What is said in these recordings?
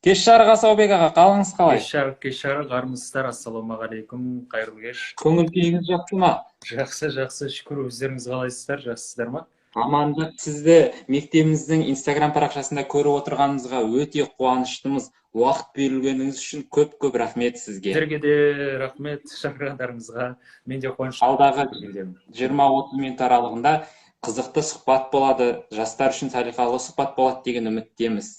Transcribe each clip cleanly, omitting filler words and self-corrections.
Кеш жарық, Асаубек аға, қалыңыз қалай? Кеш жарық, кеш жарық, армысыздар, ассалаумағалейкум, қайырлы кеш. Көңіл күйіңіз жақсы ма? Жақсы, жақсы, шүкір. Өздеріңіз қалайсыздар, жақсысыздар ма? Амандық. Сізді мектебіміздің Инстаграм парақшасында көріп отырғанымызға өте қуаныштымыз. Уақыт бөлгеніңіз үшін көп көп рахмет сізге. Сіздерге де рахмет шақырғандарыңызға. Мен де қуаныштымын. Алдағы 20-30 минут аралығында қызықты сұхбат болады, жастар үшін салиқалы сұхбат болады деген үміттеміз.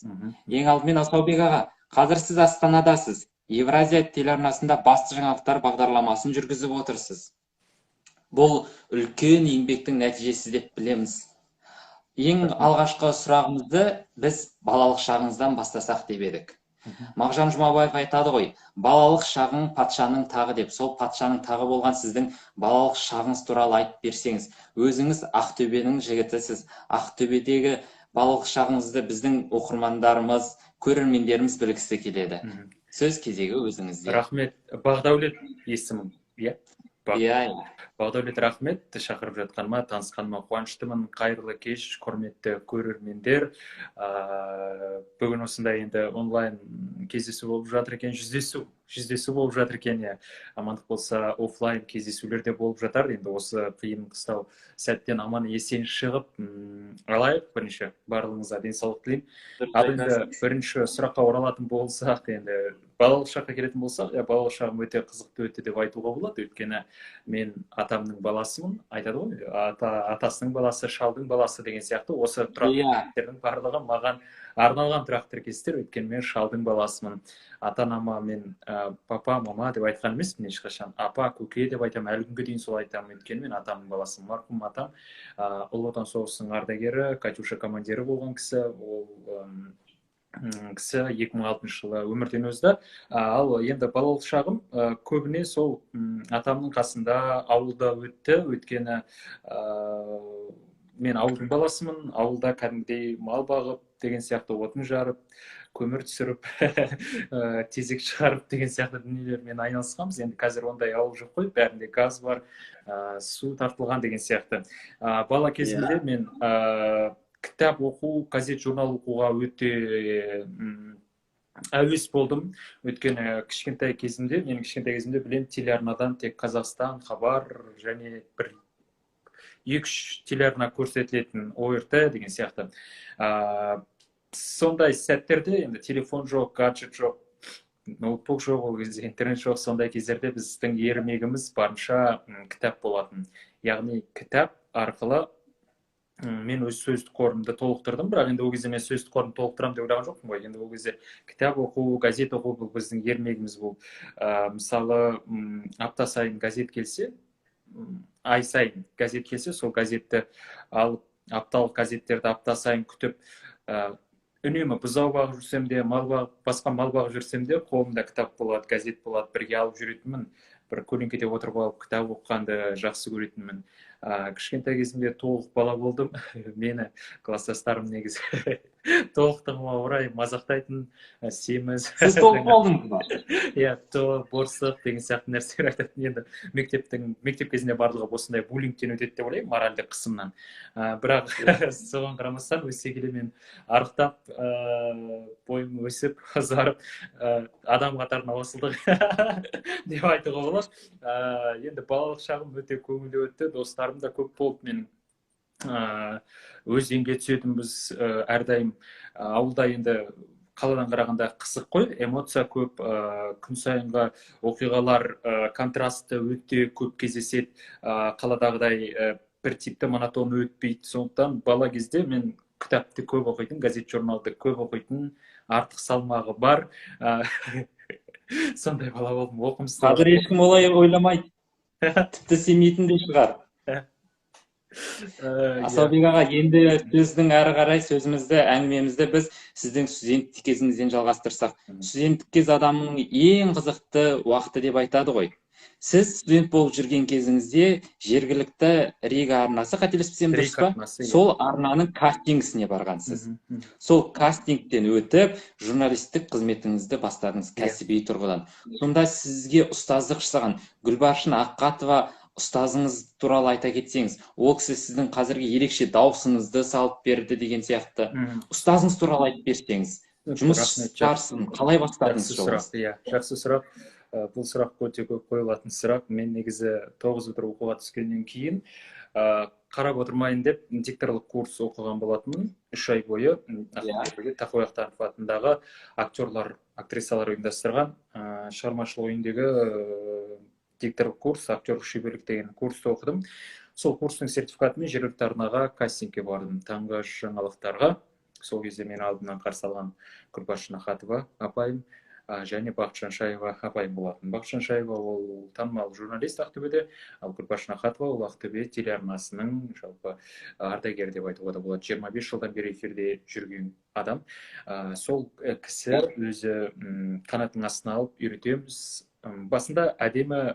Ең алдымен, Асаубек аға, қазір сіз Астанадасыз. Евразия телеарнасында «Басты жаңалықтар» бағдарламасын жүргізіп отырсыз. Бұл үлкен еңбектің нәтижесі деп білеміз. Ең алғашқы сұрағымызды біз балалық шағыңыздан бастасақ деп едік. Мағжан Жұмабаев айтады ғой, «Балалық шағың патшаның тағы» деп. Сол патшаның тағы болған сіздің балалық шағыңыз туралы айтып берсеңіз. Өзіңіз Ақтөбенің жігітісіз. Ақтөбедегі балалық шағыңызды біздің оқырмандарымыз, көрермендеріміз білгісі келеді. Сөз кезегі өзіңізде. Рахмет. Бағдәулет есімім, иә? Иә. Бағдәулет, рахмет шақырып жатқаныма, танысқаныма қуаныштымын. Қайырлы кеш, құрметті көрермендер. Бүгін осындай енді онлайн кездесу болып жатыр екен, жүздесу болып жатыр екен, иә. Амандық болса, офлайн кездесулер де болып жатар. Енді осы қиын қыстау сәттен аман есен шығып алайық. Бірінші барлығыңызға денсаулық тілеймін. Ал енді бірінші сұраққа оралатын болсақ, енді балалық шаққа келетін болсақ, иә, балалық шағым өте қызықты өтті деп айтуға болады. Өйткені мен атамның баласымын. Айтады ғой, атасының баласы, шалдың баласы деген сияқты. Осы тұрақ тіркестердің барлығы маған арналған тұрақ тіркестер, өйткені мен шалдың баласымын. Ата анама мен папа, мама деп айтқан емеспін ешқашан, апа, көке деп айтамын, әлі күнге дейін солай айтамын. Өйткені мен атамның баласымын. Марқұм атам Ұлы Отан соғысының ардагері, «Катюша» командирі болған кісі. Ол кісі 2006 жылы өмірден озды. Ал енді балалық шағым көбіне сол атамның қасында, ауылда өтті. Өйткені мен ауылдың баласымын. Ауылда кәдімгідей мал бағып деген сияқты, отын жарып, көмір түсіріп, тезек шығарып деген сияқты дүниелермен айналысқанбыз. Енді қазір ондай ауыл жоқ қой, бәрінде газ бар, су тартылған деген сияқты. Бала кезімде мен кітап оқу, газет журнал оқуға өте әуес болдым. Өйткені кішкентай кезімде, менің кішкентай кезімде, білемін, телеарнадан тек «Қазақстан», «Хабар» және бір екі үш телеарна көрсетілетін, ОРТ деген сияқты. Сондай сәттерде енді телефон жоқ, гаджет жоқ, ноутбук жоқ, ол кезде интернет жоқ. Сондай кездерде біздің ермегіміз барынша кітап болатын. Яғни кітап арқылы мен өз сөздік қорымды толықтырдым. Бірақ енді ол кезде мен сөздік қорымды толықтырамын деп ойлаған жоқпын ғой. Енді ол кезде кітап оқу, газет оқу бұл біздің ермегіміз болды. Мысалы, апта сайын газет келсе, ай сайын газет келсе, сол газетті алып, апталық газеттерді апта сайын күтіп, үнемі бұзау бағып жүрсем де, мал бағып, басқа мал бағып жүрсем де, қолымда кітап болады, газет болады, бірге алып жүретінмін. Бір көлеңкеде отырып алып кітап оқығанды жақсы көретінмін. Кішкентай кезімде толық бала болдым. Мені класстастарым негізі толықтығыма орай мазақтайтын, семіз. Сіз толық болдыңыз ба? Иә, борсық деген сияқты нәрселер айтатын. Енді мектеп кезінде барлығы осындай буллингтен өтеді деп ойлаймын, моральдық қысымнан. Бірақ соған қарамастан өсе келе мен арықтап, бойым өсіп, ұзарып, адам қатарына қосылдық деп айтуға болады. Енді балалық шағым өте көңілді өтті, достарым да көп болды менің. Өзенге түсетінбіз әрдайым. Ауылда енді қаладан қарағанда қызық қой, эмоция көп, күн сайынғы оқиғалар, контрасты өте көп кездеседі. Қаладағыдай бір типті монотон өтпейді. Сондықтан бала кезде мен кітапты көп оқитын, газет журналды көп оқитын, артық салмағы бар сондай бала болдым, оқымысты. Қазір ешкім олай ойламайды, тіпті сенбейтін де шығар. Асаубек аға, енді сөздің әрі қарай сөзімізді, әңгімемізді біз сіздің студенттік кезіңізден жалғастырсақ. Студенттік кез адамның ең қызықты уақыты деп айтады ғой. Сіз студент болып жүрген кезіңізде жергілікті Рига арнасы, қателеспесем, дұрыс Рига па? арнасы, иә. Сол арнаның кастингісіне барғансыз. Сол кастингтен өтіп, журналистік қызметіңізді бастадыңыз кәсіби тұрғыдан. Сонда сізге ұстаздық жасаған Гүлбаршын Аққатова ұстазыңыз туралы айта кетсеңіз. Ол кісі сіздің қазіргі ерекше дауысыңызды салып берді деген сияқты. Ұстазыңыз туралы айтып берсеңіз. Жұмыс барысын қалай бастадыңыз? Жақсы сұрақ, иә, жақсы сұрақ. Бұл сұрақ өте көп қойылатын сұрақ. Мен негізі 9 бітіріп оқуға түскеннен кейін қарап отырмайын деп дикторлық курс оқыған болатынмын 3 ай бойы. Тақуа Ақтанов атындағы актерлар, актрисалар ұйымдастырған шығармашылық үйіндегі дикторлық курс, актерлік шеберлік деген курсты оқыдым. Сол курстың сертификатымен жергілікті арнаға кастингке бардым, таңғы жаңалықтарға. Сол кезде мені алдымнан қарсы алған Күлбаршын Ахатова апайым және Бақытжан Шаева апайым болатын. Бақытжан Шаева ол танымал журналист Ақтөбеде, ал Күлбаршын Ахатова ол Ақтөбе телеарнасының жалпы ардагері деп айтуға да болады. 25 жылдан бері эфирде жүрген адам. Сол кісі өзі қанатының астына алып үйретеміз. Басында әдемі,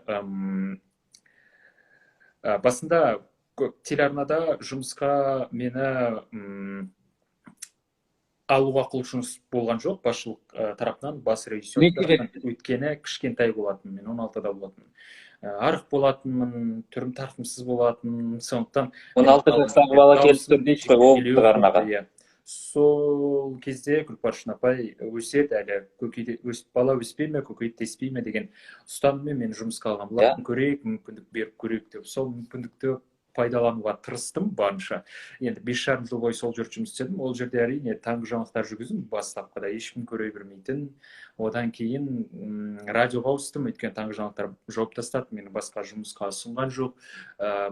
басында телеарнада жұмысқа мені алуға құлшыныс болған жоқ басшылық тарапынан, бас режиссер тарапынан. Өйткені кішкентай болатын, мен 16-да болатынмын. Арық болатынмын, түрім тартымсыз болатын, сондықтан 16 жастағы бала келіп тұр дейсіз ғой облыстық арнаға. Иә. Сол кезде Күлбаршын апай өседі әлі, көкейде өсіп, бала өспей ме, көкейді теспей ме деген ұстаныммен мені жұмысқа алған болатын. Көрейік, мүмкіндік беріп көрейік деп. Сол мүмкіндікті пайдалануға тырыстым барынша. Енді 5,5 жыл бойы сол жерде жұмыс істедім. Ол жерде әрине таңғы жаңалықтар жүргіздім, бастапқыда ешкім көре бермейтін. Одан кейін радиоға ауыстым, өйткені таңғы жаңалықтар жауып тастады, мені басқа жұмысқа ұсынған жоқ,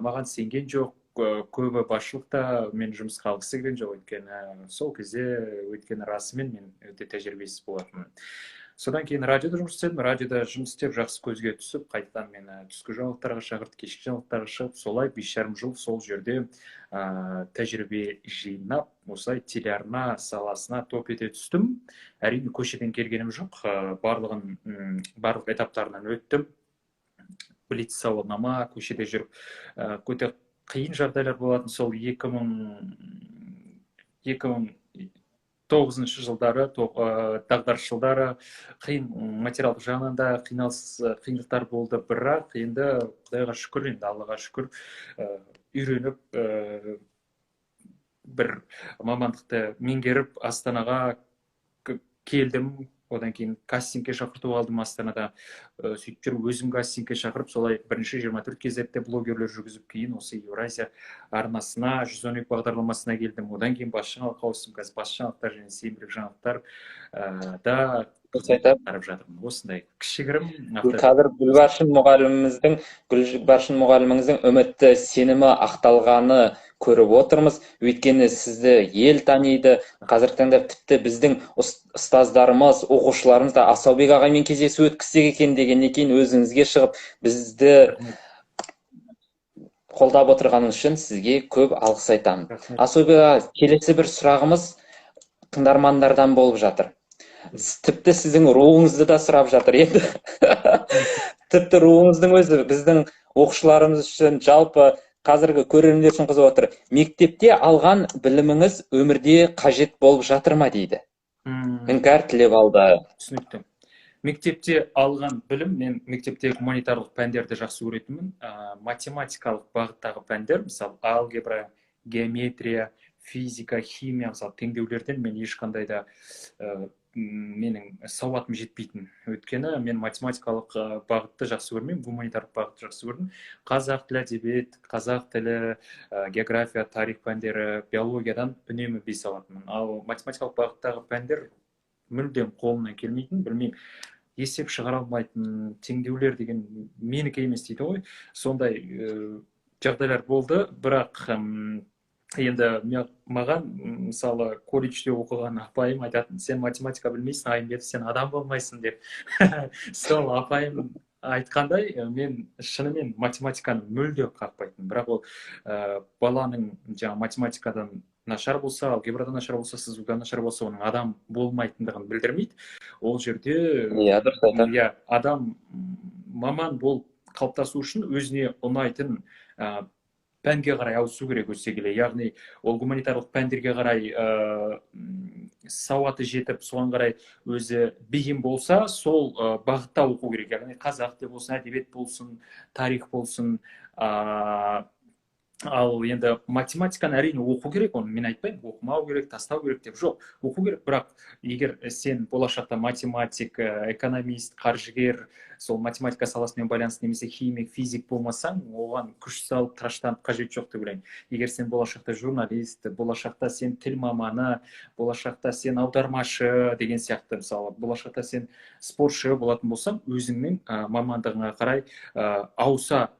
маған сенген жоқ. Көбі басшылықта мені жұмысқа алғысы келген жоқ, өйткені сол кезде, өйткені расымен мен өте тәжірибесіз болатынмын. Содан кейін радиода жұмыс істедім. Радиода жұмыс істеп жақсы көзге түсіп, қайтадан мені түскі жаңалықтарға шақырды, кешкі жаңалықтарға шығып, солай 5,5 жыл сол жерде тәжірибе жинап, осылай телеарна саласына топ ете түстім. Әрине көшеден келгенім жоқ, барлығын, барлық этаптарынан өттім. Блиц сауалнама, көшеде жүріп, өте қиын жағдайлар болатын. Сол 2009 жылдары, дағдарыс жылдары қиын, материалдық жағынан да қиындықтар болды, бірақ енді Құдайға шүкір, енді Аллаға шүкір, үйреніп, бір мамандықты меңгеріп Астанаға келдім. Одан кейін кастингке шақыртып алдым Астанада. Сөйтіп жүріп өзім кастингке шақырып, солай бірінші 24 кезекте блогерлер жүргізіп, кейін осы Еуразия арнасына 112 бағдарламасына келдім. Одан кейін бас жаңалыққа ауыстым. Қазір бас жаңалықтар және сенбілік жаңалықтар да қарап жатырмын. Осындай кішігірім. Қазір Гүлбаршын мұғаліміміздің, Гүлбаршын мұғаліміңіздің үмітті, сенімі ақталғаны көріп отырмыз. Өйткені сізді ел таниды. Қазіргі таңда тіпті біздің ұстаздарымыз, оқушыларымыз да Асаубек ағаймен кездесу өткізсек екен дегеннен кейін өзіңізге шығып бізді қолдап отырғаныңыз үшін сізге көп алғыс айтамын. Асаубек аға, келесі бір сұрағымыз тыңдармандардан болып жатыр. Тіпті сіздің руыңызды да сұрап жатыр енді. Тіпті руыңыздың өзі біздің оқушыларымыз үшін, жалпы қазіргі көрермендер үшін қызық отыр. Мектепте алған біліміңіз өмірде қажет болып жатыр ма дейді. Іңкәр тілеп алды. Түсінікті. Мектепте алған білім, мен мектепте гуманитарлық пәндерді жақсы көретінмін. Математикалық бағыттағы пәндер, мысалы алгебра, геометрия, физика, химия, мысалы теңдеулерден мен ешқандай да менің сауатым жетпейтін. Өйткені мен математикалық бағытты жақсы көрмеймін, гуманитарлық бағытты жақсы көрдім. Қазақ тілі, әдебиет, қазақ тілі, география, тарих пәндері, биологиядан үнемі 5 алатынмын. Ал математикалық бағыттағы пәндер мүлдем қолымнан келмейтін, білмеймін, есеп шығара алмайтын, теңдеулер деген менікі емес дейді ғой. Сондай жағдайлар болды, бірақ енді маған, мысалы, колледжде оқыған апайым айтатын, сен математика білмейсің, Айымбетов, сен адам болмайсың деп. Сол апайым айтқандай, мен шынымен математиканы мүлде қақпайтынмын. Бірақ ол баланың жаңа математикадан нашар болса, алгебрадан нашар болса, сызудан нашар болса, оның адам болмайтындығын білдірмейді. Ол жерде иә, адам маман болып қалыптасу үшін өзіне ұнайтын пәнге қарай ауысу керек өсе келе. Яғни ол гуманитарлық пәндерге қарай сауаты жетіп, соған қарай өзі бейім болса, сол бағытта оқу керек. Яғни қазақ тілі болсын, әдебиет болсын, тарих болсын, Ал енді математиканы, әрине, оқу керек. Оны мен айтпаймын, оқымау керек, тастау керек деп. Жоқ, оқу керек. Бірақ егер сен болашақта математик, экономист, қаржыгер, сол математика саласымен байланысты немесе химик, физик болмасаң, оған күш салып, тыраштанып қажет жоқ деп ойлаймын. Егер сен болашақта журналист, болашақта сен тіл маманы, болашақта сен аудармашы деген сияқты, мысалы, болашақта сен спортшы болатын болсаң, өзіңнің мамандығыңа қарай ауыса,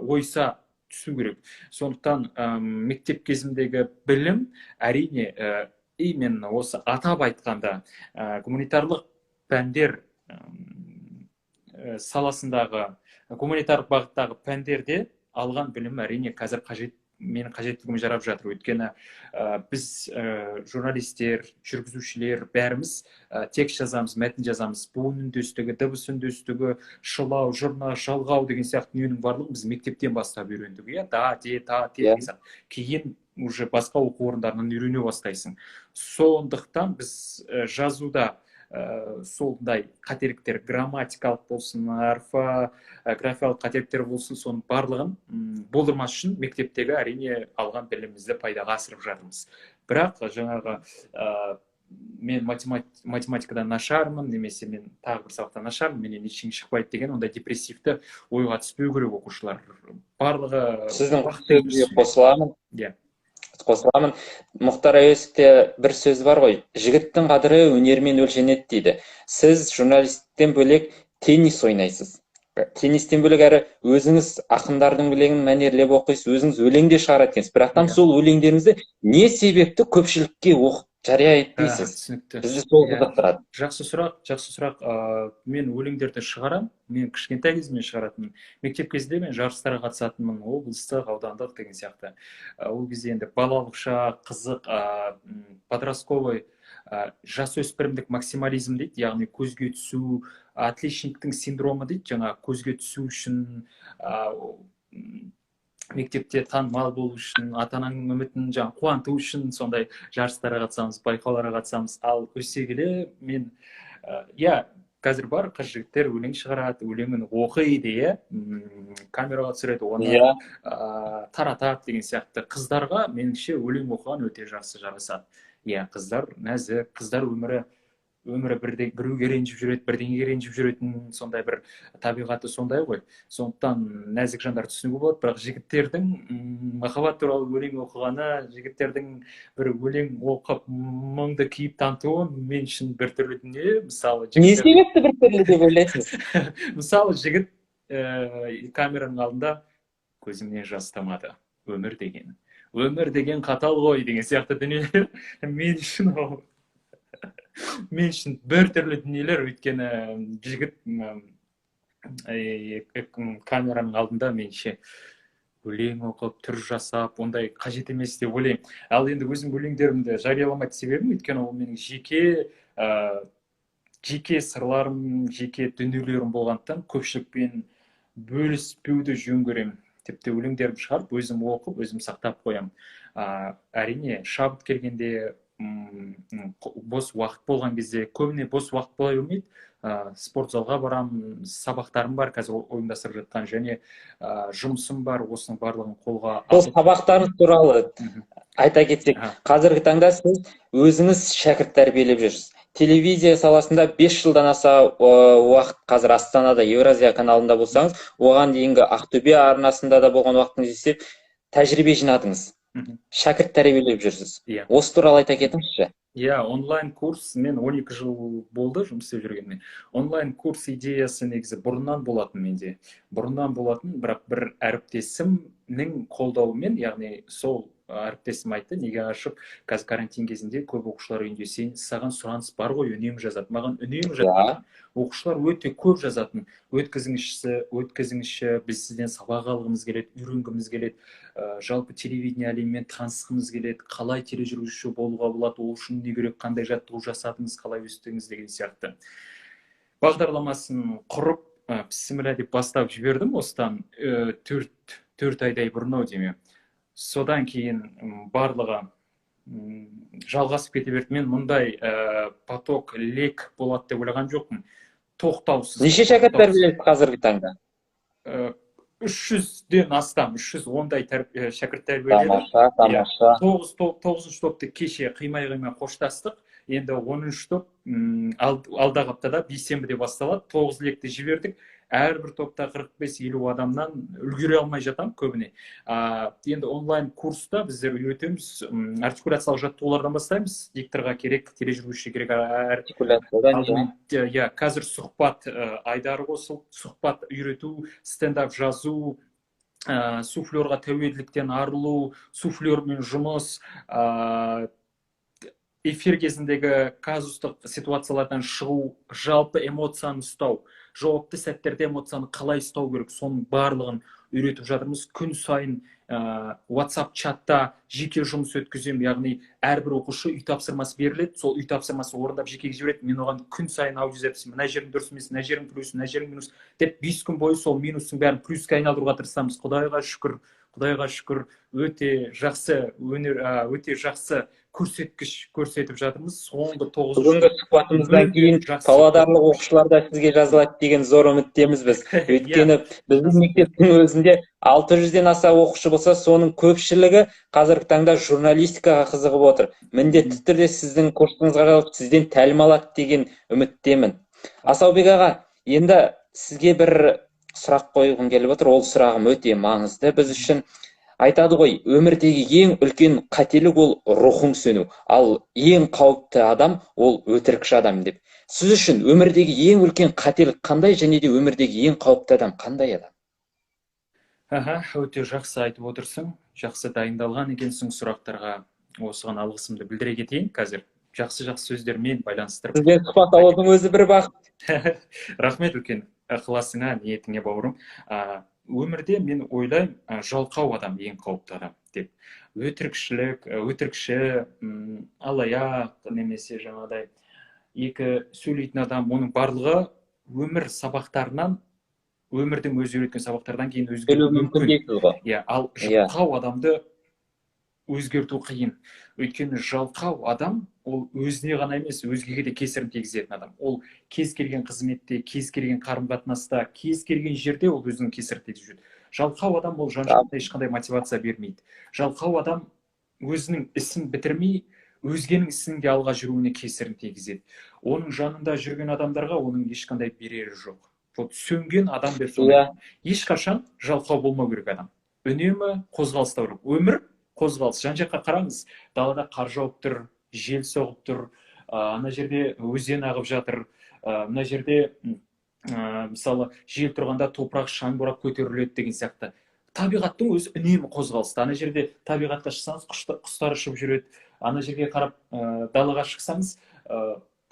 ойыса түсу керек. Сондықтан мектеп кезімдегі білім, әрине, именно осы, атап айтқанда, гуманитарлық пәндер саласындағы, гуманитарлық бағыттағы пәндерде алған білім, әрине, қазір қажет, менің қажеттілігіме жарап жатыр. Өйткені біз, журналистер, жүргізушілер, бәріміз текст жазамыз, мәтін жазамыз. Буын үндестігі, дыбыс үндестігі, шылау, жұрна, жалғау деген сияқты дүниенің барлығын біз мектептен бастап үйрендік, иә, да, де, та, те деген сияқты. Кейін уже басқа оқу орындарынан үйрене бастайсың. Сондықтан біз жазуда сондай қателіктер, грамматикалық болсын, орфографиялық қателіктер болсын, соның барлығын болдырмас үшін мектептегі, әрине, алған білімімізді пайдаға асырып жатырмыз. Бірақ жаңағы мен математикадан нашармын немесе мен тағы бір сабақтан нашармын, менен ештеңе шықпайды деген ондай депрессивті ойға түспеу керек оқушылар барлығы. Сіздің сөзіңізге қосыламын. Иә. Қосыламын. Мұхтар Әуезовте бір сөз бар ғой: «Жігіттің қадірі өнермен өлшенеді», – дейді. Сіз журналисттен бөлек теннис ойнайсыз, теннистен бөлек әрі өзіңіз ақындардың өлеңін мәнерлеп оқисыз, өзіңіз өлең де шығарады екенсіз. Бірақтан сол өлеңдеріңізді не себепті көпшілікке оқып, жария етпейсіз? Түсінікті. Бізді сол қызықтырады. Жақсы сұрақ, жақсы сұрақ. Мен өлеңдерді шығарамын. Мен кішкентай кезімнен шығаратынмын. Мектеп кезінде мен жарыстарға қатысатынмын, облыстық, аудандық деген сияқты. Ол кезде енді балалық шақ, қызық, подростковый, жасөспірімдік максимализм дейді, яғни көзге түсу, отличниктің синдромы дейді, жаңа көзге түсу үшін, мектепте танымал болу үшін, ата анаңның үмітін жаңа қуанту үшін сондай жарыстарға қатысамыз, байқауларға қатысамыз. Ал өсе келе мен, иә, қазір бар қыз жігіттер өлең шығарады, өлеңін оқиды, иә, камераға түсіреді оны, таратады деген сияқты. Қыздарға, меніңше, өлең оқыған өте жақсы жарасады, иә. Қыздар нәзік, қыздар өмірі бірде біреуге ренжіп жүреді, бірдеңеге ренжіп жүретін сондай бір табиғаты сондай ғой. Сондықтан нәзік жандар түсінуге болады. Бірақ жігіттердің махаббат туралы өлең оқығаны, жігіттердің бір өлең оқып, мұңды кейіп танытуы мен үшін біртүрлі дүние. Мысалы, Не себепті біртүрлі деп ойлайсыз? Мысалы, жігіт камераның алдында «Көзімнен жас тамады, өмір деген, өмір деген қатал ғой» деген сияқты дүниелер мен үшін, ол мен үшін біртүрлі дүниелер. Өйткені жігіт камераның алдында, меніңше, өлең оқып, түр жасап, ондай қажет емес деп ойлаймын. Ал енді өзім өлеңдерімді жарияламайтын себебім, өйткені ол менің жеке сырларым, жеке дүниелерім болғандықтан, көпшілікпен бөліспеуді жөн көремін. Тіпті өлеңдерімді шығарып, өзім оқып, өзім сақтап қоямын. Әрине, шабыт келгенде, бос уақыт болған кезде, көбіне бос уақыт бола бермейді, спорт залға барамын, сабақтарым бар қазір ұйымдастырып жатқан және жұмысым бар, осының барлығын қолға Сол сабақтарыңыз туралы айта кетсек, қазіргі таңда сіз өзіңіз шәкірт тәрбиелеп жүрсіз. Телевизия саласында 5 жылдан аса уақыт, қазір Астанада Еуразия каналында болсаңыз, оған дейінгі Ақтөбе арнасында да болған уақытыңыз есеп, тәжірибе жинадыңыз, шәкірт тәрбиелеп жүрсіз. Иә. Осы туралы айта кетіңізші. Иә, онлайн курс, мен 12 жыл болды жұмыс істеп жүргеніме. Онлайн курс идеясы негізі бұрыннан болатын менде, бұрыннан болатын. Бірақ бір әріптесімнің қолдауымен, яғни сол әріптесім айтты: «Неге ашып, қазір карантин кезінде көп оқушылар үйінде, сен, саған сұраныс бар ғой, үнемі жазады». Маған үнемі жазады, оқушылар өте көп жазатын: «Өткізіңізші, өткізіңізші, біз сізден сабақ алғымыз келеді, үйренгіміз келеді, жалпы телевидение әлемімен танысқымыз келеді, қалай тележүргізуші болуға болады, ол үшін не керек, қандай жаттығу жасадыңыз, қалай өстіңіз» деген сияқты. Бағдарламасын құрып, бісміллә деп бастап жібердім осыдан 4 айдай бұрын ау деймін. Содан кейін барлығы жалғасып кете берді. Мен мұндай поток, лек болады деп ойлаған жоқпын, тоқтаусыз. Неше шәкірт тәрбиелейсіз қазіргі таңда? Ә, 300-ден астам, 310-дай шәкірт тәрбиеледім. Тамаша, тамаша. 9-шы топты кеше қимай-қимай қоштастық. Енді 10-шы топ алдағы аптада бейсенбіде басталады. 9 лекті жібердік. Әрбір топта 45-50 адамнан үлгере алмай жатамын көбіне. Енді онлайн курста біздер үйретеміз, артикуляциялық жаттығулардан бастаймыз. Дикторға керек, тележүргізушіге керек. Артикуляциядан. Иә, қазір сұхбат айдары қосылып, сұхбат үйрету, стендап жазу, суфлерға тәуелділіктен арылу, суфлермен жұмыс, эфир кезіндегі казустық ситуациялардан шығу, жалпы эмоцияны ұстау, жауапты сәттерде эмоцияны қалай ұстау керек, соның барлығын үйретіп жатырмыз. Күн сайын WhatsApp чатта жеке жұмыс өткіземін, яғни әрбір оқушы үй тапсырмасы беріледі, сол үй тапсырмасын орындап жекеге жібереді. Мен оған күн сайын аудиозапись, мына жерің дұрыс емес, мына жерің плюс, мына жерің минус деп 5 күн бойы сол минустың бәрін плюске айналдыруға тырысамыз. Құдайға шүкір, Құдайға шүкір, өте жақсы өнер, өте жақсы көрсеткіш көрсетіп жатырмыз. Соңғы 9 бүгінгі сұхбатымыздан кейін павлодарлық оқушылар да сізге жазылады деген зор үміттеміз біз. Өйткені біздің мектептің өзінде 600-ден аса оқушы болса, соның көпшілігі қазіргі таңда журналистикаға қызығып отыр. Міндетті түрде сіздің курсыңызға жазылып, сізден тәлім алады деген үміттемін. Асаубек аға, енді сізге бір сұрақ қойғым келіп отыр. Ол сұрағым өте маңызды біз үшін. Айтады ғой, өмірдегі ең үлкен қателік ол рухың сөну, ал ең қауіпті адам ол өтірікші адам деп. Сіз үшін өмірдегі ең үлкен қателік қандай және де өмірдегі ең қауіпті адам қандай адам? Аха, өте жақсы айтып отырсың, жақсы дайындалған екенсің сұрақтарға. Осыған алғысымды білдіре кетейін қазір. Жақсы-жақсы сөздермен байланыстырып. Сізбен сұхбат алудың өзі бір бақыт. Рахмет үлкен ықыласыңа, ниетіңе, бауырым. Өмірде мен ойлаймын, жалқау адам ең қауіпті адам деп. Өтірікшілік, өтірікші, алаяқ немесе жаңағыдай екі сөйлейтін адам, оның барлығы өмір сабақтарынан, өмірдің өзі үйреткен сабақтардан кейін өзгеруі мүмкін дейсіз ғой. Иә, ал жалқау адамды өзгерту қиын. Өйткені жалқау адам ол өзіне ғана емес, өзгеге де кесірін тигізетін адам. Ол кез келген қызметте, кез келген қарым-қатынаста, кез келген жерде ол өзінің кесірін тигізіп жүреді. Жалқау адам ол жан-жағына ешқандай мотивация бермейді. Жалқау адам өзінің ісін бітірмей, өзгенің ісінің де алға жүруіне кесірін тигізеді. Оның жанында жүрген адамдарға оның ешқандай берері жоқ. Вот сөнген адам деп солай. Ешқашан жалқау болмау керек адам. Үнемі қозғалыста болу. Өмір қозғалыс. Жан-жаққа қараңыз, далада қар жауып тұр, жел соғып тұр, ана жерде өзен ағып жатыр, мына жерде мысалы жел тұрғанда топырақ шаң борап көтеріледі деген сияқты. Табиғаттың өзі үнемі қозғалыста. Ана жерде табиғатқа шықсаңыз, құстар ұшып жүреді. Ана жерге қарап, далаға шықсаңыз,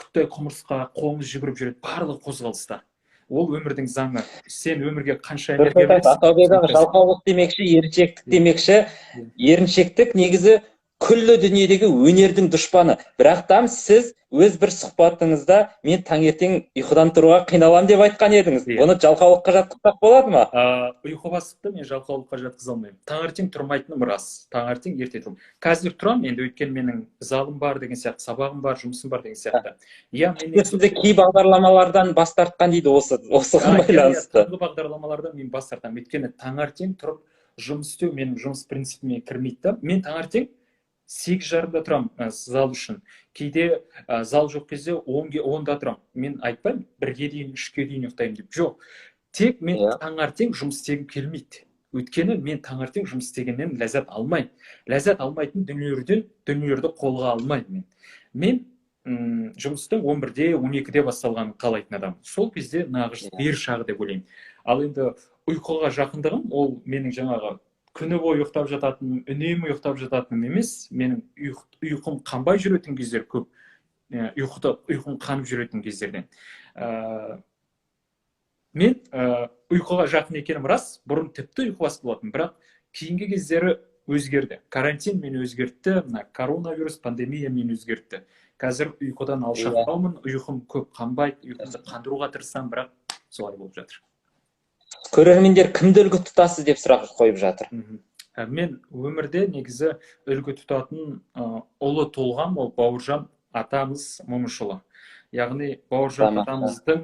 күттай құмырсқа, қоңыз жүгіріп жүреді. Барлығы қозғалыста. Ол өмірдің заңы. Сен өмірге қанша энергия бересің? Асаубек аға, жалқаулық демекші, еріншектік демекші. Еріншектік негізі күллі дүниедегі өнердің дұшпаны. Бірақ там сіз өз бір сұхбатыңызда мен таңертең ұйқыдан тұруға қиналам деп айтқан едіңіз. Бұны жалқаулыққа жатқызсақ болады ма? Ұйқы басыпты мен жалқаулыққа жатқыза алмаймын. Таңертең тұрмайтыным рас. Таңертең ерте тұрамын. Қазір тұрамын енді, өйткені менің залым бар деген сияқты, сабағым бар, жұмысым бар деген сияқты. Иә, мен сізді кей бағдарламалардан бас тартқан дейді осыған байланысты. Таңғы бағдарламалардан мен бас тартамын. Өйткені таңертең тұрып жұмыс істеу менің жұмыс принципіме кірмейді да. Мен таңертең 8:30-да тұрамын зал үшін. Кейде зал жоқ кезде 10-да тұрамын. Мен айтпаймын, 1-ге дейін, 3-ге дейін ұйықтаймын деп. Жоқ. Тек мен таңертең жұмыс істегім келмейді. Өйткені мен таңертең жұмыс істегеннен ләззат алмаймын. Ләззат алмайтын дүниелерді қолға алмаймын мен. Мен жұмыстың 11-де, 12-де басталғанын қалайтын адаммын. Сол кезде нағыз бер шағы деп ойлаймын. Ал енді ұйқыға жақындығым, ол менің жаңағы күні бойы ұйықтап жататыным, үнемі ұйықтап жататыным емес, менің ұйқым қанбай жүретін кездер көп, ұйқым қанып жүретін кездерден. Мен ұйқыға жақын екенім рас, бұрын тіпті ұйқыбас болатын, бірақ кейінгі кездері өзгерді. Карантин мені өзгертті, мына коронавирус, пандемия мені өзгертті. Қазір ұйқыдан алшақтаумын, ұйқым көп қанбайды, ұйқымды қандыруға тырысамын, бірақ солай болып жатыр. Көрермендер кімді үлгі тұтасыз деп сұрақ қойып жатыр. Мен өмірде негізі үлгі тұтатын ұлы тұлғам ол Бауыржан атамыз Момышұлы. Яғни Бауыржан атамыздың,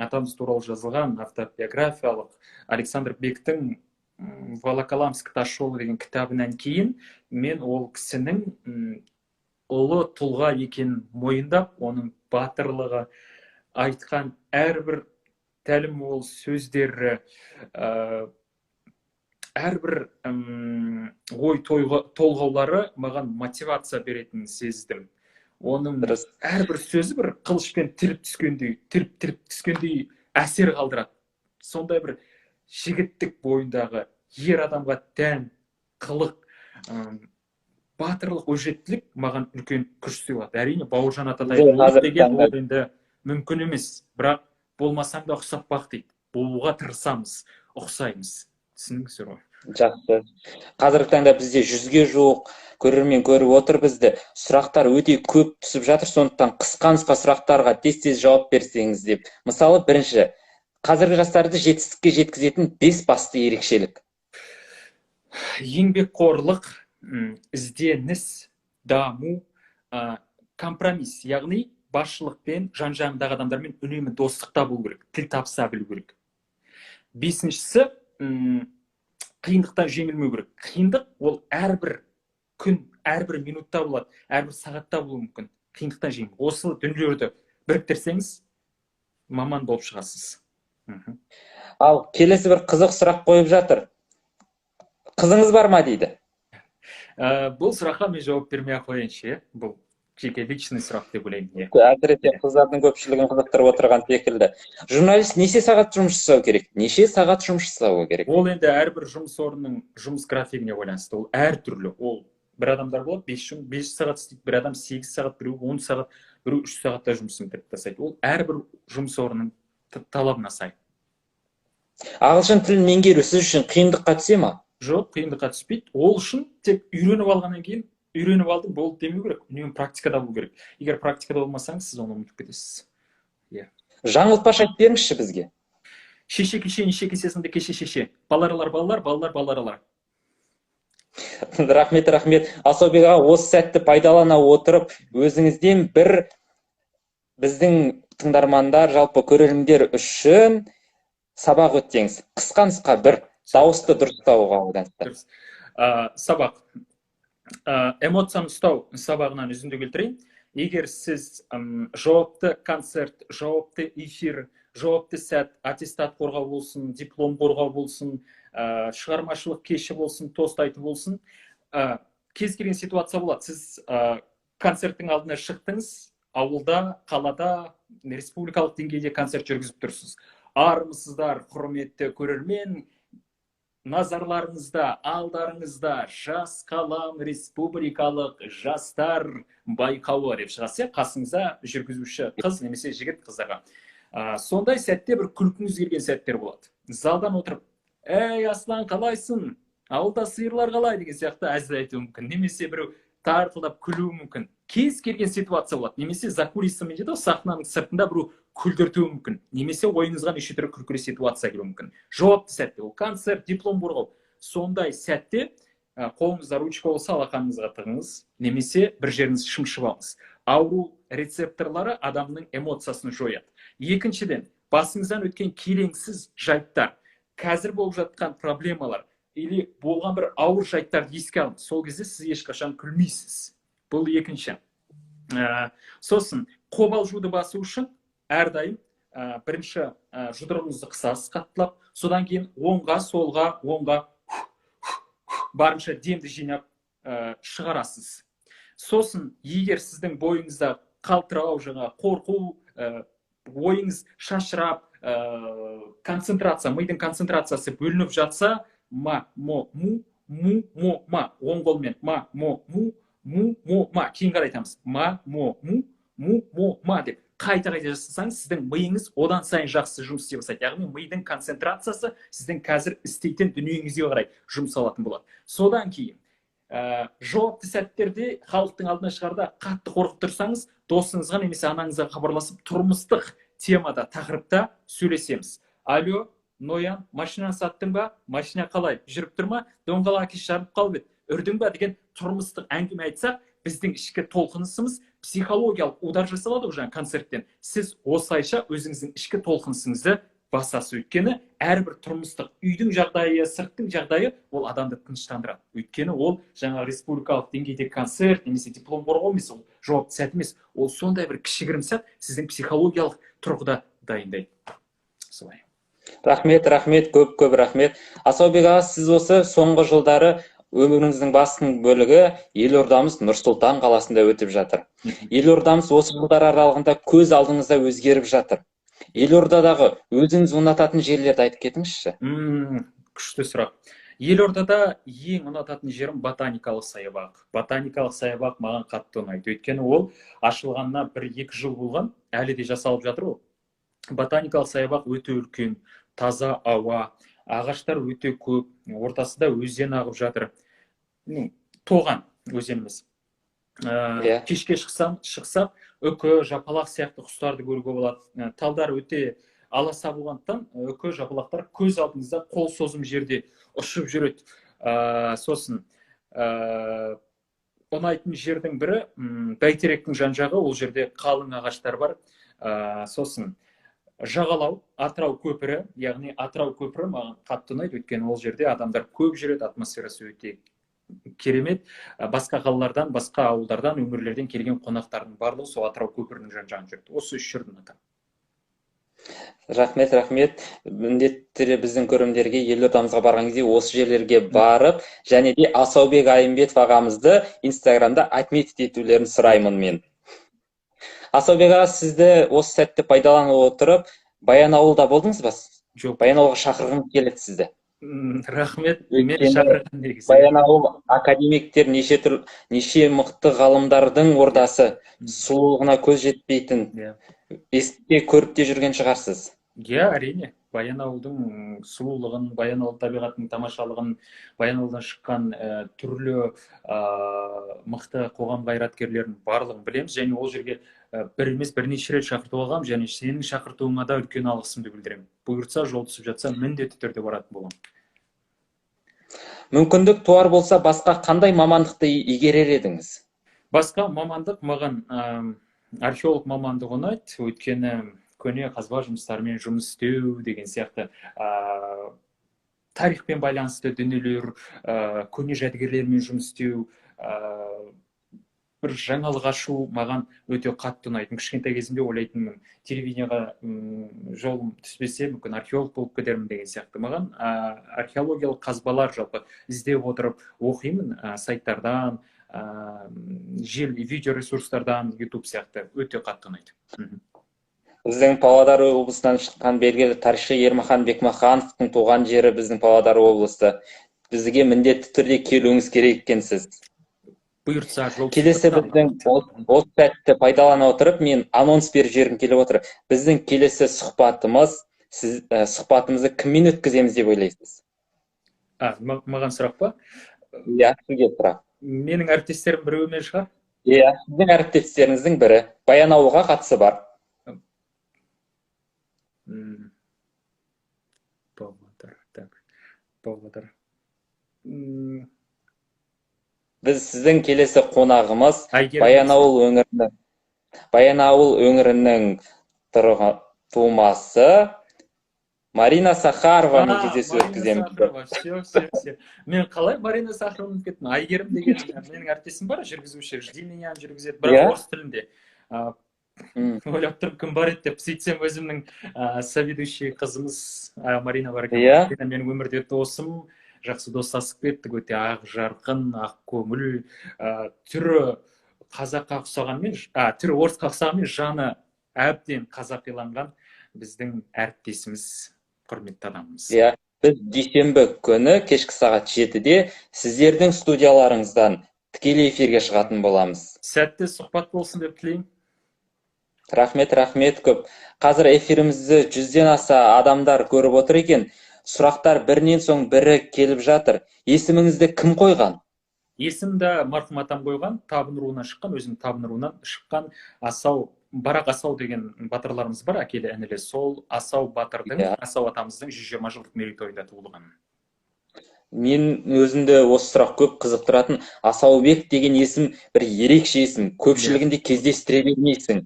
атамыз туралы жазылған автобиографиялық Александр Бектің «Волоколамск тас жолы» деген кітабынан кейін мен ол кісінің ұлы тұлға екенін мойындап, оның батырлығы, айтқан әрбір тәлім ол сөздері, әрбір ой толғаулары маған мотивация беретінін сездім. Оның әрбір сөзі бір қылышпен тіліп түскендей, тіліп түскендей әсер қалдырады. Сондай бір жігіттік бойындағы ер адамға тән қылық, батырлық, өжеттілік маған үлкен күш сыйлады. Әрине, Бауыржан атадай деген ол енді мүмкін емес, бірақ болмасаң да ұқсап бақ дейді. Болуға тырысамыз, ұқсаймыз. Түсіндіңіздер ғой? Жақсы. Қазіргі таңда бізде 100-ге жуық көрермен көріп отыр бізді. Сұрақтар өте көп түсіп жатыр, сондықтан қысқа-нұсқа сұрақтарға тез-тез жауап берсеңіз деп. Мысалы, бірінші, қазіргі жастарды жетістікке жеткізетін 5 басты ерекшелік. Еңбекқорлық, ізденіс, даму, компромисс, яғни басшылықпен, жан-жағындағы адамдармен үнемі достықта болу керек, тіл табыса білу керек. Бесіншісі, қиындықтан жеңілмеу керек. Қиындық ол әрбір күн, әрбір минутта болады, әрбір сағатта болуы мүмкін. Қиындықтан жеңіл. Осы дүниелерді біріктірсеңіз, маман болып шығасыз. Ал келесі бір қызық сұрақ қойып жатыр. Қызыңыз бар ма дейді? Бұл сұраққа мен жауап бермей ақ қояйыншы, бұл жеке личный сұрақ деп ойлаймын. Әсіресе қыздардың көпшілігін қызықтырып отырған секілді. Журналист неше сағат жұмыс жасау керек? Неше сағат жұмыс жасау керек? Ол енді әрбір жұмыс орнының жұмыс графигіне байланысты. Ол әртүрлі. Ол бір адамдар болады 5 сағат істейді, бір адам 8 сағат, біреу 10 сағат, біреу 3 сағатта жұмысын бітіріп тастайды. Ол әрбір жұмыс орнының талабына сай. Ағылшын тілін меңгеру сіз үшін қиындыққа түсе ма? Жоқ, қиындыққа түспейді. Ол үшін тек үйреніп алғаннан кейін үйреніп алдым, болды демеу керек. Үнемі практикада болу керек. Егер практикада болмасаңыз, сіз оны ұмытып кетесіз. Иә. Жаңылтпаш айтып беріңізші бізге. Шеше кеше, неше кесесінде кеше шеше. Баларалар балалар, балалар баларалар. Рахмет, рахмет. Асаубек аға, осы сәтті пайдалана отырып, өзіңізден бір біздің тыңдармандар, жалпы көрермендер үшін сабақ өтсеңіз. Қысқа нұсқа бір дауысты дұрыстауға байланысты. Сабақ. Эмоцияны ұстау сабағынан үзінді келтірейін. Егер сіз жауапты концерт, жауапты эфир, жауапты сәт, аттестат қорғау болсын, диплом қорғау болсын, шығармашылық кеші болсын, тост айту болсын, кез келген ситуация болады. Сіз концерттің алдына шықтыңыз, ауылда, қалада, республикалық деңгейде концерт жүргізіп тұрсыз. Армысыздар, құрметті көрермен, назарларыңызда, алдарыңызда Жас қалам республикалық жастар байқауы деп шығаса, қасыңызда жүргізуші қыз немесе жігіт қыздарға. Сондай сәтте бір күлкіңіз келген сәттер болады. Залдан отырып, әй, Аслан, қалайсың? Ауылда сиырлар қалай деген сияқты әзіл айтуы мүмкін. Немесе біреу тартылдап күлуі мүмкін. Кез келген ситуация болады. Немесе за кулисами дейді ғой, сахнаның сыртында біреу күлдіртуі мүмкін. Немесе ойыңызға неше түрлі күлкілі ситуация келуі мүмкін. Жауапты сәтте, ол концерт, диплом қорғау. Сондай сәтте қолыңызда ручка болса, алақаныңызға тығыңыз, немесе бір жеріңізді шымшып алыңыз. Ауру рецепторлары адамның эмоциясын жояды. Екіншіден, басыңыздан өткен келеңсіз жайттар, қазір болып жатқан проблемалар или болған бір ауыр жайттарды еске алыңыз. Сол кезде сіз ешқашан күлмейсіз. Бұл екінші. Сосын қобалжуды басу үшін әрдайым бірінші жұдырығыңызды қысасыз қаттылап, содан кейін оңға, солға, оңға барынша демді жинап шығарасыз. Сосын егер сіздің бойыңызда қалтырау, жаңа қорқу, ойыңыз шашырап, концентрация, мидың концентрациясы бөлініп жатса, ма, мо, му, му, мо, ма, оң қолмен ма, мо, му, му, мо, ма, кейін қарай айтамыз. Ма, мо, му, му, мо, ма деп қайта-қайта жасасаңыз, сіздің миыңыз одан сайын жақсы жұмыс істей бастайды. Яғни мидың концентрациясы сіздің қазір істейтін дүниеңізге қарай жұмсалатын болады. Содан кейін жауапты сәттерде халықтың алдына шығарда қатты қорқып тұрсаңыз, досыңызға немесе анаңызға хабарласып, тұрмыстық темада, тақырыпта сөйлесеміз. Алло, Ноян, машинаны саттың ба? Машина қалай? Жүріп тұр ма? Доңғалақ әкесі жарылып қалып еді. Үрдің ба деген тұрмыстық әңгіме айтсақ, біздің ішкі толқынысымыз Психологиялық удар жасалады ғой жаңа концерттен. Сіз осылайша өзіңіздің ішкі толқынысыңызды басасыз. Өйткені әрбір тұрмыстық үйдің жағдайы, сырттың жағдайы ол адамды тыныштандырады. Өйткені ол жаңа республикалық деңгейдегі концерт немесе диплом қорғау емес, ол жауапты сәт емес. Ол сондай бір кішігірім сәт, сіздің психологиялық тұрғыда дайындайды. Солай. Рахмет, рахмет, көп-көп рахмет. Асаубек аға, сіз осы соңғы жылдары өміріңіздің басым бөлігі елордамыз Нұр-Сұлтан қаласында өтіп жатыр. Елордамыз осы жылдар аралығында көз алдыңызда өзгеріп жатыр. Елордадағы өзіңіз ұнататын жерлерді айтып кетіңізші. Күшті сұрақ. Елордада ең ұнататын жерім ботаникалық саябақ. Ботаникалық саябақ маған қатты ұнайды. Өйткені ол ашылғанына 1-2 жыл болған, әлі де жасалып жатыр ол. Ботаникалық саябақ өте үлкен, таза ауа, ағаштар өте көп, ортасында өзен ағып жатыр. Тоған өзеніміз. Кешке шықсақ, үкі, жапалақ сияқты құстарды көруге болады. Талдар өте аласа болғандықтан үкі, жапалақтар көз алдыңызда қол созым жерде ұшып жүреді. Сосын ұнайтын жердің бірі Бәйтеректің жан-жағы, ол жерде қалың ағаштар бар. Сосын жағалау, Атырау көпірі, яғни Атырау көпірі маған қатты ұнайды, өйткені ол жерде адамдар көп жүреді, атмосферасы өте керемет. Басқа қалалардан, басқа ауылдардан, өңірлерден келген қонақтардың барлығы сол Атырау көпірінің жан-жағын жүрді. Осы үш жерді ұнатамын. Рахмет, рахмет. Міндетті түрде біздің көрермендерге елордамызға барған кезде осы жерлерге барып, және де Асаубек Айымбетов ағамызды Инстаграмда отметить етулерін сұраймын мен. Асаубек аға, сізді осы сәтті пайдалана отырып, Баянауылда болдыңыз ба? Жоқ. Баянауылға шақырғым келеді сізді. Рахмет, мені шақырған негізі. Баянауыл академиктер неше түрлі, неше мықты ғалымдардың ордасы, сұлулығына көз жетпейтін. Естіп көріп те жүрген шығарсыз. Иә, әрине. Баянауылдың сұлулығын, Баянауыл табиғатының тамашалығын, Баянауылдан шыққан түрлі мықты қоғам қайраткерлерінің барлығын білеміз. Және ол жерге бір емес, бірнеше рет шақыртып алғам, және сенің шақыртуыңа да үлкен алғысымды білдіремін. Бұйыртса, жол түсіп жатса, міндетті түрде баратын боламын. Мүмкіндік туар болса, басқа қандай мамандықты игерер едіңіз? Басқа мамандық маған археолог мамандығы ұнайды, өйткені көне қазба жұмыстарымен жұмыс істеу деген сияқты, тарихпен байланысты дүниелер, көне жәдігерлермен жұмыс істеу, бір жаңалық ашу маған өте қатты ұнайтын. Кішкентай кезімде ойлайтынмын, телевидениеға жолым түспесе, мүмкін археолог болып кетермін деген сияқты. Маған археологиялық қазбалар жалпы іздеп отырып оқимын, сайттардан, жел видео ресурстардан, YouTube сияқты өте қатты ұнайды. Біздің Павлодар облысынан шыққан белгілі тарихшы Ермахан Бекмахановтың туған жері біздің Павлодар облысы. Бізге міндетті түрде келуіңіз керек екенсіз. Бұйыртса, жол Келесі түсіп біздің осы сәтті пайдалана отырып, мен анонс беріп жібергім келіп отыр. Біздің келесі сұхбатымыз, сіз сұхбатымызды кіммен өткіземіз деп ойлайсыз? Маған сұрақ па? Иә, сізге сұрақ. Менің әріптестерім біреуімен шығар? Иә, сіздің әріптестеріңіздің бірі. Баянауылға қатысы бар. Павлодар, так, Павлодар. Біз сіздің келесі қонағымыз Әйгерім Баянауыл өңірінің тумасы Марина Сахаровамен кездесу Марина өткіземіз. Сахарова, все, все, все. Мен қалай Марина Сахарованы ұмытып кеттім? Әйгерім деген менің әріптесім бар, жүргізуші, Жди меня жүргізеді, бірақ орыс тілінде. Ойлап тұрмын, кім бар еді деп. Сөйтсем, өзімнің соведущий қызымыз, Марина бар екен. Марина менің өмірде досым, жақсы достасып кеттік, өте ақ жарқын, ақ көңіл, түрі қазаққа ұқсағанмен, түрі орысқа ұқсағанмен жаны әбден қазақиланған біздің әріптесіміз, құрметті адамымыз. Иә, біз дүйсенбі күні кешкі сағат 7-де сіздердің студияларыңыздан тікелей эфирге шығатын боламыз. Сәтті сұхбат болсын деп тілеймін. Рахмет, рахмет көп. Қазір эфирімізді 100-ден аса адамдар көріп отыр екен. Сұрақтар бірінен соң бірі келіп жатыр. Есіміңізді кім қойған? Есімді марқұм атам қойған, табын руынан шыққан, өзім табын руынан шыққан Асау, Барақ Асау деген батырларымыз бар, әкелі інілі. Сол Асау батырдың, Асау атамыздың 120 жылдық мерейтойында туылған. Мен өзімді осы сұрақ көп қызықтыратын. Асаубек деген есім бір ерекше есім, көпшілігінде кездестіре бермейсің.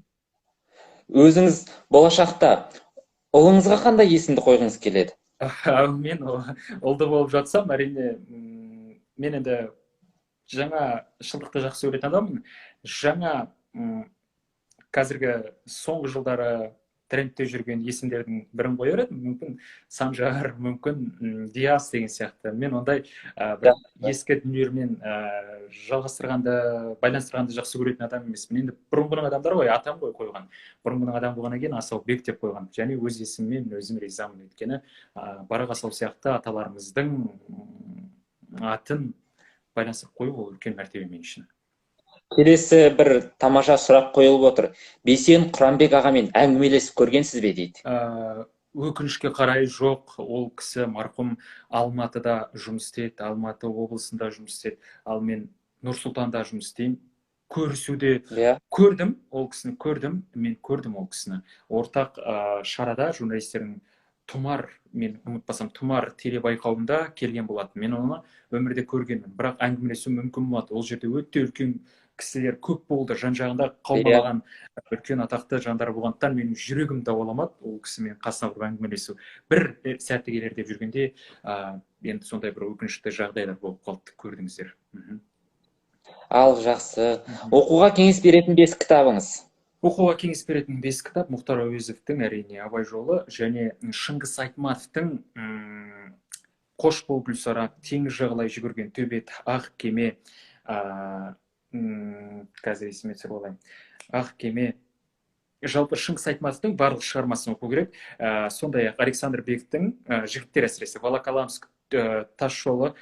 Өзіңіз болашақта ұлыңызға қандай есімді қойғыңыз келеді? Мен ұлды болып жатсам, әрине, мен енді жаңа шындықты жақсы көретін адаммын. Жаңа қазіргі соңғы жылдары трендте жүрген есімдердің бірін қояр едім. Мүмкін Санжар, мүмкін Диас деген сияқты. Мен ондай бір ескі дүниелермен жалғастырғанды, байланыстырғанды жақсы көретін адам емеспін. Енді бұрынғының адамдары ғой, атам ғой қойған. Бұрынғының адам болғаннан кейін Асаубек деп қойған. Және өз есімімен өзім ризамын. Өйткені Барақ Асау сияқты аталарымыздың атын байланыстырып қою ол үлкен мәртебе мен үшін. Келесі бір тамаша сұрақ қойылып отыр. Бейсен Құранбек ағамен әңгімелесіп көргенсіз бе дейді? Өкінішке қарай жоқ. Ол кісі марқұм Алматыда жұмыс істеді, Алматы облысында жұмыс істеді. Ал мен Нұр-Сұлтанда жұмыс істеймін. Көрісуде көрдім, ол кісіні көрдім, мен көрдім ол кісіні. Ортақ шарада журналистердің Тұмар, мен ұмытпасам, Тұмар телебайқауында келген болатын. Мен оны өмірде көргенмін, бірақ әңгімелесу мүмкін болмады. Ол жерде өте үлкен кісілер көп болды, жан-жағында қаумалаған үлкен атақты жандар болғандықтан менің жүрегім дауаламады ол кісімен қасына барып әңгімелесу. Бір сәті келер деп жүргенде, енді сондай бір өкінішті жағдайлар болып қалды, көрдіңіздер. Ал жақсы. Оқуға кеңес беретін 5 кітабыңыз? Оқуға кеңес беретін 5 кітап: Мұхтар Әуезовтің әрине Абай жолы және Шыңғыс Айтматовтың Қош бол Гүлсара, Теңіз жағалай жүгірген төбет, Ақ кеме, қазір есіме түсіріп алайын. Ақ кеме. Жалпы Шыңғыс Айтматовтың барлық шығармасын оқу керек. Сондай-ақ Александр Бектің жігіттер әсіресе Волоколамск тас жолы,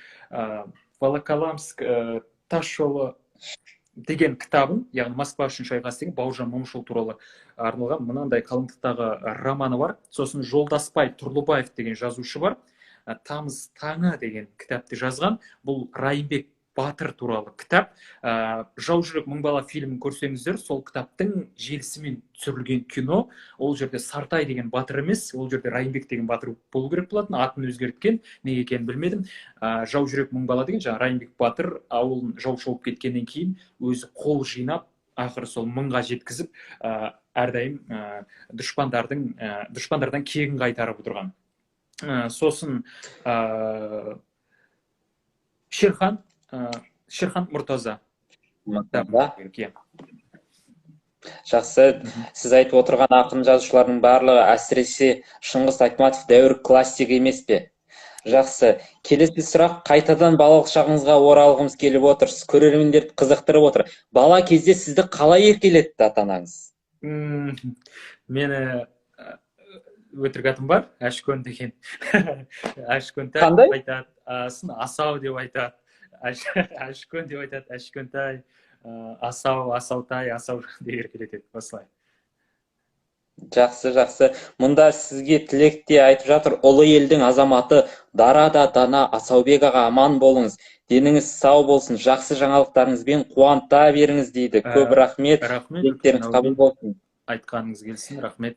Волоколамск тас жолы деген кітабын, яғни Москва үшін шайқас деген Бауыржан Момышұлы туралы арналған мынандай қалыңдықтағы романы бар. Сосын Жолдасбай Тұрлыбаев деген жазушы бар. Тамыз таңы деген кітапты жазған. Бұл Райымбек батыр туралы кітап. Жау жүрек мың бала фильмін көрсеңіздер, сол кітаптың желісімен түсірілген кино. Ол жерде Сартай деген батыр емес, ол жерде Райымбек деген батыр болу керек болатын, атын өзгерткен, неге екенін білмедім. Жау жүрек мың бала деген жаңа Райымбек батыр ауылын жау шауып кеткеннен кейін өзі қол жинап, ақыры сол мыңға жеткізіп, әрдайым дұшпандардан кегін қайтарып отырған. Сосын Шерхан Мұртаза. Жақсы. Сіз айтып отырған ақын жазушылардың барлығы, әсіресе Шыңғыс Айтматов дәуір классик емес пе? Жақсы. Келесі сұрақ, қайтадан балалық шағыңызға оралғымыз келіп отыр. Көрермендерді қызықтырып отыр. Бала кезде сізді қалай еркелетті ата-анаңыз? Мені өтірік атым бар, Әшкөн деген. Әшкөнтай деп айтады, Асау деп айтады. Әшкөн деп айтады, Әшкөнтай, Асау, Асаутай, Асау деп еркелетеді, осылай. Жақсы, жақсы. Мұнда сізге тілек те айтып жатыр. Ұлы елдің азаматы, дара да дана Асаубек аға, аман болыңыз. Деніңіз сау болсын, жақсы жаңалықтарыңызбен қуанта беріңіз дейді. Көп рахмет. Рахмет. Тілектеріңіз қабыл болсын. Айтқаныңыз келсін, рахмет.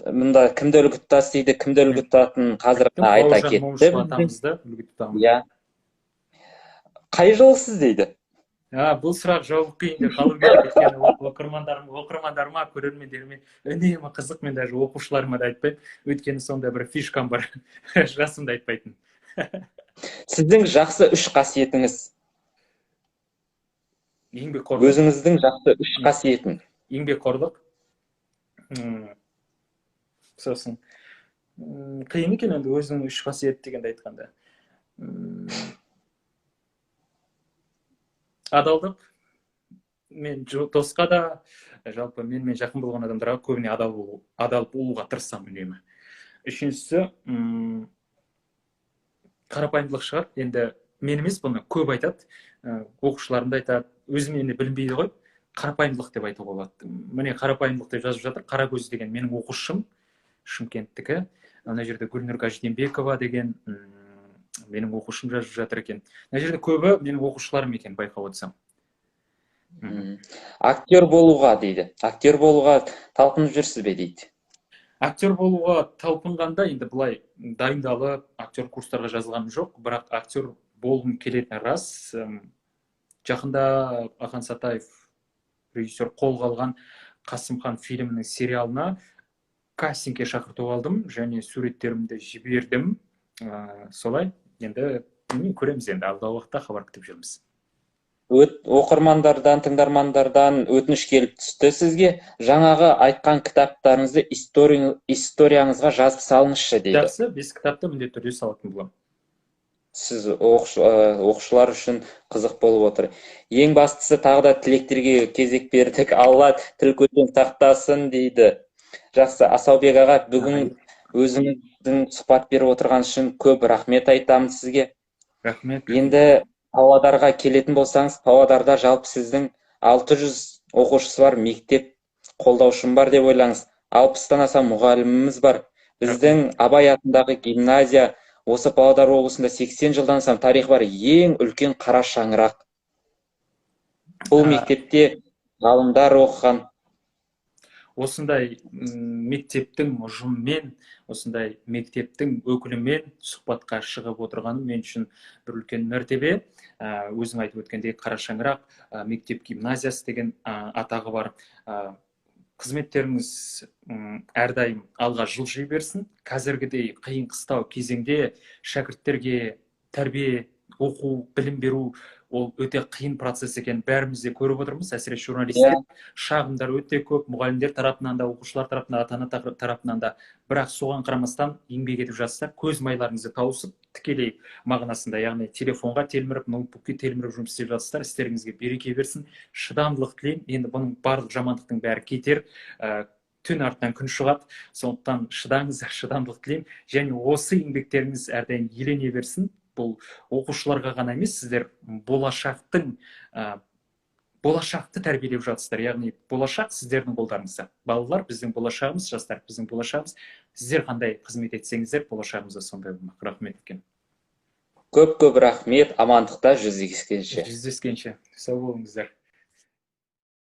Мұнда кімді үлгі тұтасыз дейді, кімді үлгі тұтатынын қазір айта Бауыржан кетті. Момышұлы атамызды үлгі тұтамын. Иә. Қай жылғысыз дейді? Бұл сұрақ жауап қиын деп қалу керек, өйткені оқырмандарыма, көрермендеріме үнемі қызық, мен даже оқушыларыма да айтпаймын, өйткені сондай бір фишкам бар, жасымды айтпайтын. Сіздің жақсы үш қасиетіңіз? Еңбекқорлық. Өзіңіздің жақсы үш қасиетін. Еңбекқорлық. Сосын қиын екен енді өзінің үш қасиеті дегенді айтқанда. Адалдық. Мен досқа да, жалпы менімен жақын болған адамдарға көбіне адал болуға тырысамын үнемі. Үшіншісі, қарапайымдылық шығар. Енді мен емес, бұны көп айтады. Оқушыларым да айтады, өзім енді білінбейді ғой. Қарапайымдылық деп айтуға болады. Міне қарапайымдылық деп жазып жатыр. Қаракөз деген менің оқушым, Шымкенттікі. Ана жерде Гүлнұр Қажиденбекова деген, менің оқушым жазып жатыр екен. Мына жерде көбі менің оқушыларым екен, байқап отырсам. Актер болуға дейді. Актер болуға талпынып жүрсіз бе дейді? Актер болуға талпынғанда енді былай дайындалып, актер курстарға жазылғаным жоқ, бірақ актер болғым келетіні рас. Жақында Ақан Сатаев режиссер қолға алған Қасымхан фильмінің сериалына кастингке шақырту алдым және суреттерімді жібердім. Солай енді көреміз, енді алдағы уақытта хабар күтіп жүрміз. Оқырмандардан, тыңдармандардан өтініш келіп түсті сізге. Жаңағы айтқан кітаптарыңызды историяңызға жазып салыңызшы дейді. Жақсы, 5 кітапты міндетті түрде салатын боламын. Сіз оқушылар үшін қызық болып отыр. Ең бастысы, тағы да тілектерге кезек бердік. Алла тіл көзден сақтасын дейді. Жақсы, Асаубек аға, бүгін өзіңіздің сұхбат беріп отырған үшін көп рахмет айтамын сізге. Рахмет. Енді Павлодарға келетін болсаңыз, Павлодарда жалпы сіздің 600 оқушысы бар мектеп қолдаушым бар деп ойлаңыз. 60-тан аса мұғаліміміз бар. Біздің Абай атындағы гимназия осы Павлодар облысында 80 жылдан астам тарихы бар ең үлкен қара шаңырақ. Бұл мектепте ғалымдар оқыған. Осындай мектептің ұжымымен, осындай мектептің өкілімен сұхбатқа шығып отырғаным мен үшін бір үлкен мәртебе. Өзің айтып өткендей, қара шаңырақ, мектеп гимназиясы деген атағы бар. Қызметтеріңіз әрдайым алға жылжи берсін. Қазіргідей қиын қыстау кезеңде шәкірттерге тәрбие, оқу, білім беру ол өте қиын процесс екен, бәріміз де көріп отырмыз, әсіресе журналистер. Шағымдар өте көп, мұғалімдер тарапынан да, оқушылар тарапынан да, ата-ана тарапынан да. Бірақ соған қарамастан еңбек етіп жатсыздар, көз майларыңызды тауысып, тікелей мағынасында, яғни телефонға телміріп, ноутбукке телміріп жұмыс істеп жатсыздар. Істеріңізге береке берсін, шыдамдылық тілеймін. Енді бұның барлық жамандықтың бәрі кетер, түн артынан күн шығады, сондықтан шыдаңыздар, шыдамдылық тілеймін. Және осы еңбектеріңіз әрдайым елене берсін. Бұл оқушыларға ғана емес, сіздер болашақты тәрбиелеп жатсыздар, яғни болашақ сіздердің қолдарыңызда. Балалар біздің болашағымыз, жастар біздің болашағымыз. Сіздер қандай қызмет етсеңіздер, болашағымыз да сондай болмақ. Рахмет үлкен. Көп-көп рахмет, амандықта жүздескенше. Жүздескенше. Сау болыңыздар.